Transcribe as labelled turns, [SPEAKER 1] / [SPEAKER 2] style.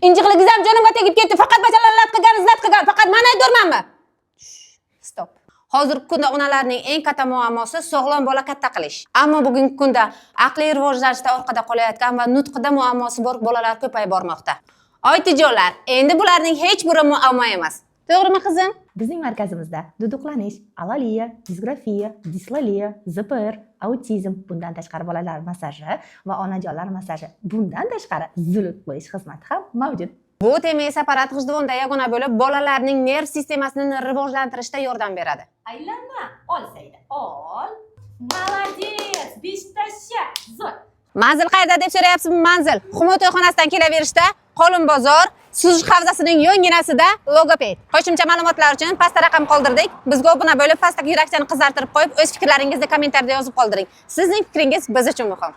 [SPEAKER 1] Injiqligingiz ham jonimga tegib ketdi. Faqat bachalar lat qilgan, lat qilgan. Faqat man aybdormanmi? Стоп. Hozirgi kunda onalarning eng katta muammosi sog'lom bola katta qilish. Ammo bugungi kunda aqliy rivojlanishda orqada qolayotgan va nutqida muammosi bor bolalar ko'payib bormoqda. Oytijonlar, endi bularning hech biri muammo emas. To'g'rimi, qizim?
[SPEAKER 2] Bizning markazimizda duduqlanish, alaliya, disgrafiya, dislaliya, ЗПР, autizm, bundan tashqari bolalar massaji va onajonlar massaji, bundan tashqari zuluk qo'yish xizmati ham mavjud.
[SPEAKER 1] Bu TMS apparat G'ijduvonda yagona bo'lib, bolalarning nerv sistemasini rivojlantirishda yordam beradi.
[SPEAKER 3] Aylanma, olsaydi. Ol. Молодец! Beshtasha. Zo'r.
[SPEAKER 1] Manzil qayerda deb so'rayapsizmi? Manzil Humo to'yxonasidan kelaverishda, Qolin bozor, suzish havzasining yonginasida logoped. Qo'shimcha ma'lumotlar uchun pastda raqam qoldirdik. Bizga obuna bo'lib, pastdagi yurakchani qizartirib qo'yib, o'z fikrlaringizni kommentariyada yozib qoldiring. Sizning fikringiz biz uchun muhim.